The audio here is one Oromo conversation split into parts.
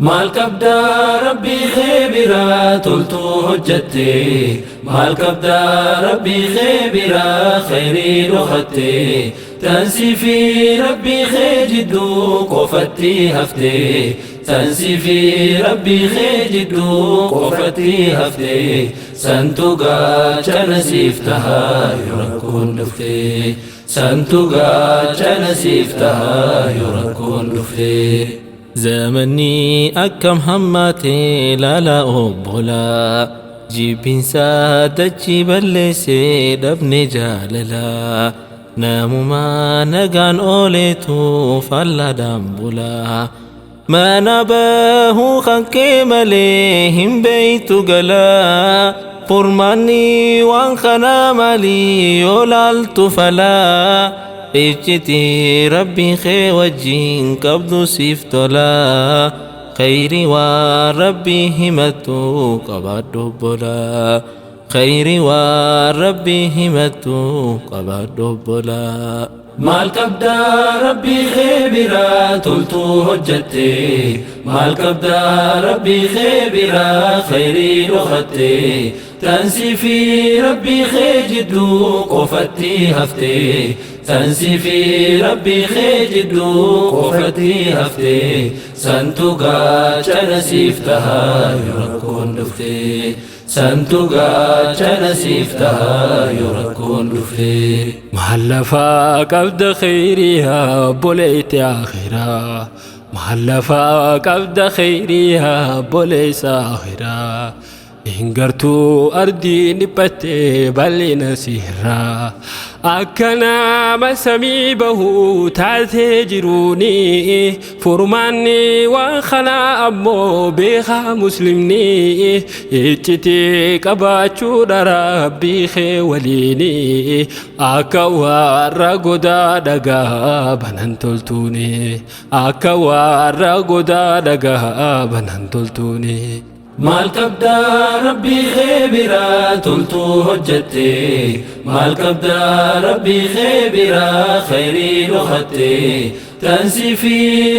Maal qabdaa rabbii kee biraa toltuu hojjatte? Maal qabdaa rabbii kee biraa khayrii dhokatte? Tan si fi rabbii kee jidduu qofatti hafte. Tan si fi rabbii kee jidduu qofatti hafte. Santu gaachana siif tahaa yoo rakkoon dhufte. Santu gaachana siif tahaa yoo rakkoon dhufte. Zamanni akkam hammaatee laalaa obbolaa, jibbinsaa dachii balleessee dhabne jaalalaa. Namumaa nagaan ooleetu fallaadhaan bulaa. Mana bahuu kan kee malee hin beeytu galaa. Furmaanni waan kanaa maalii yoo laaltu falaa? Iccitii rabbii kee wajjin qabdu siif tolaa. Khayri waan rabbii himattu qabaadhu obbolaa. Khayri waan rabbii himattu qabaadhu obbolaa. Maal qabdaa rabbii kee biraa toltuu hojjatte? Maal qabdaa rabbii kee biraa khayrii dhokatte? Tan si fi rabbii kee jidduu qofatti hafte. Tan si fi rabbii kee jidduu qofatti hafte. Santu gaachana siif tahaa yoo rakkoon dhufte. Santu gaachana siif tahaa yoo rakkoon dhufte. Maal lafaa qabda khayriyaa obboleetti akhiraa? Maal lafaa qabda khayriyaa obboleessa akhiraa? Hin gartuu ardiin dhiphattee bal'ina sirraa. Akka nama samii bahuu taatee jiruuni, furmaanni waan kanaa ammoo beekaa muslimni iccitii qabaachuudha rabbii kee waliini, akka warra godaa dhagaa banan toltuuni, akka warra godaa dhagaa banan toltuuni. Maal qabdaa rabbii kee biraa toltuu hojjatte? Maal qabdaa rabbii kee biraa khayrii dhokatte? Tan si fi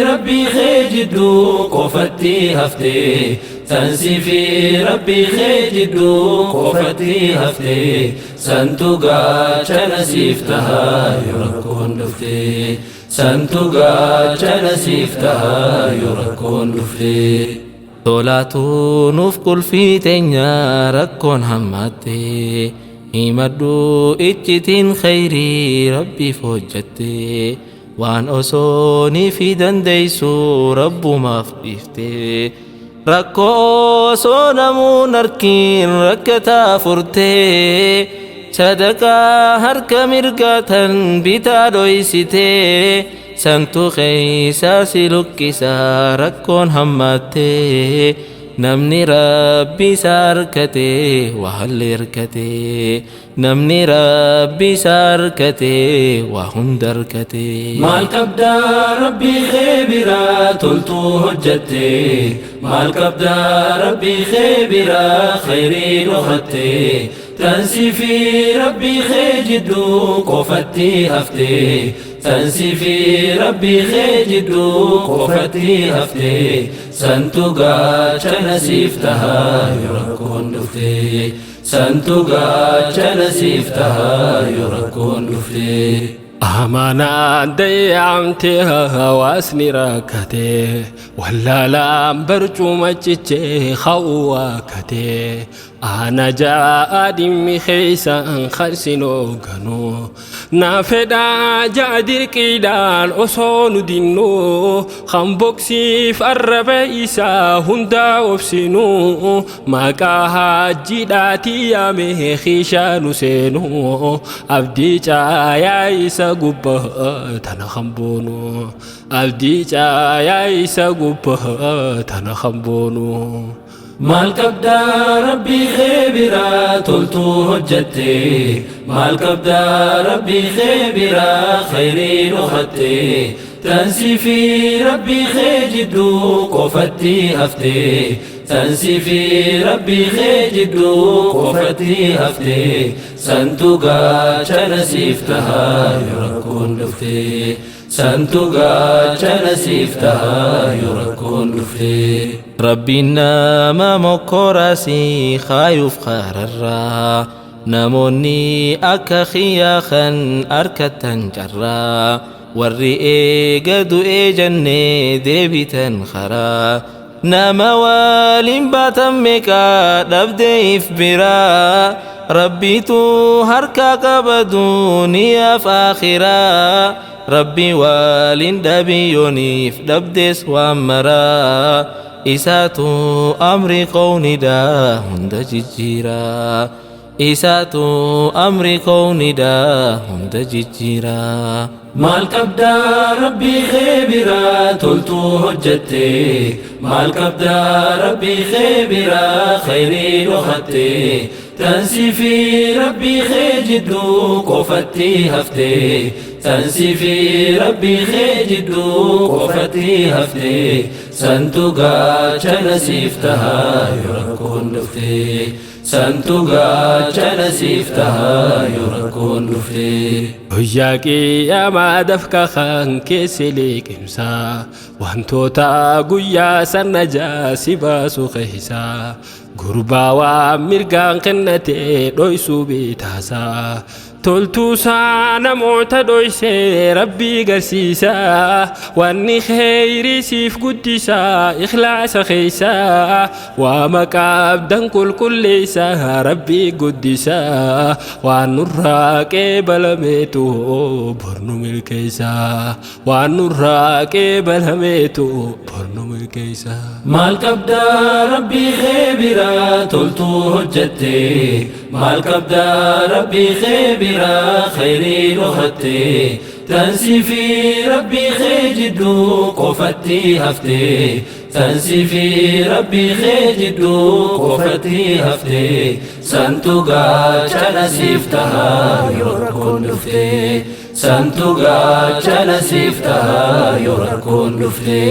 rabbii kee jidduu qofatti hafte. Tan si fi rabbii kee jidduu qofatti hafte. Santu gaachana siif tahaa yoo rakkoon dhufte. Santu gaachana siif tahaa yoo rakkoon dhufte. Tolaatu nuuf qulfii teenya rakkoon hammaatte. Himadhu iccitiin khayrii rabbiif hojjatte. Waan osoo ni fi dandeessu rabbumaaf dhiifte. Rakkoo osoo namuun harkiin rakkataa furte. Sadaqaa harka mirgaatan bitaa dhoysite. Santu keeysaa si luqqisaa rakkoon hammaatte. Namni rabbi isaa harkate waa hallee harkate. Namni rabbi isaa harkate waa hunda harkate. Maal qabdaa rabbii kee biraa toltuu hojjatte? Maal qabdaa rabbii kee biraa khayrii dhokatte? Tan si fi rabbii kee jidduu qofatti hafte. Tan si fi rabbii kee jidduu qofatti hafte. Santu gaachana siif tahaa yoo rakkoon dhufte. Santu gaachana siif tahaa yoo rakkoon dhufte. Amanaan dayyamte hawaasni rakkate, wallaalaan barcuma cichee ka'uu waakkate. Ana ja'a dhimmi keeysan karsinoo ganu na fedhaa ja'a dirqiidhaan osoo nu dinnu, kan boksiif arraba isaa hundaa obsinu, maqaa hajjiidhaatii yaame kiishaa nu seenu, abdii caayaa isa gubbaa tana kan boonu, abdii caayaa isa gubbaa tana kan boonu. Maal qabdaa rabbii kee biraa toltuu hojjatte? Maal qabdaa rabbii kee biraa khayrii dhokatte? Tan si fi rabbii kee jidduu qofatti hafte. Tan si fi rabbii kee jidduu qofatti hafte. Santu gaachana siif tahaa yoo rakkoon dhufte. Santu gaachana siif taha yoo rakkoon dhufte. Rabbiin nama mokkoraasii kaayuuf kararraa namoonni akka xiyyaa kan arkatan carraa warri eega du'ee jennee deebitan karaa nama waliin baatan meeqaa dhabdeef biraa Rabbiitu harka qaba duniyaaf akhiraa Rabbi waliin dhabiyooniif dhabdees waan maraa isaatu amri qowniidha hunda jijjiiraa isaatu amri qowniidha hunda jijjiiraa. Maal qabdaa Rabbii kee biraa toltuu hojjette, maal qabdaa Rabbii kee biraa khayrii dhokatte, tansii fi Rabbii kee jidduu qofatti hafte, tansii fi Rabbii kee jidduu qofatti hafte, santu gaachana siif taha yoo rakkoon dhufte, santu gaachana siif taha yoo rakkoon dhufte. Guyyaa qiyyamaa dafqa kan keessi liqimsaa wantoota guyyaa sana jaasi baasu keeysaa gurbaa waan mirgaan kennate dhoysuu bitaasaa toltuusaa namoota dhoysee Rabbii garsiisaa wanni kheyrii siif guddisaa ikhlaasa keeysaa waa maqaabdan qulqulleeysaa Rabbii guddisaa waan nurraa qeebalameetu bornu milkeeysaa waan nurraa qeebalameetu bornu milkeeysaa. Maal qabdaa Rabbii kee biraa toltuu hojjette, maal qabdaa Rabbii kee biraa khayrii dhokatte, tansii fi Rabbii kee jidduu qofatti hafte, tansii fi Rabbii kee jidduu qofatti hafte, santu gaachana siif taha yoo rakkoon dhufte, santu gaachana siif taha yoo rakkoon dhufte.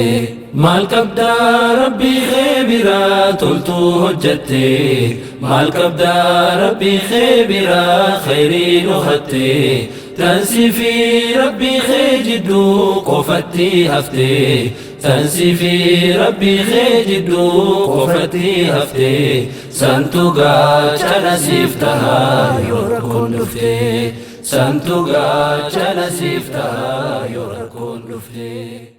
Maal qabdaa Rabbii kee biraa toltuu hojjette, maal qabdaa Rabbii kee biraa khayrii dhokatte, tansii fi Rabbii kee jidduu qofatti hafte, tansii fi Rabbii kee jidduu qofatti hafte, santu gaachana siif taha yoo rakkoon dhufte, santu gaachana siif taha yoo rakkoon dhufte.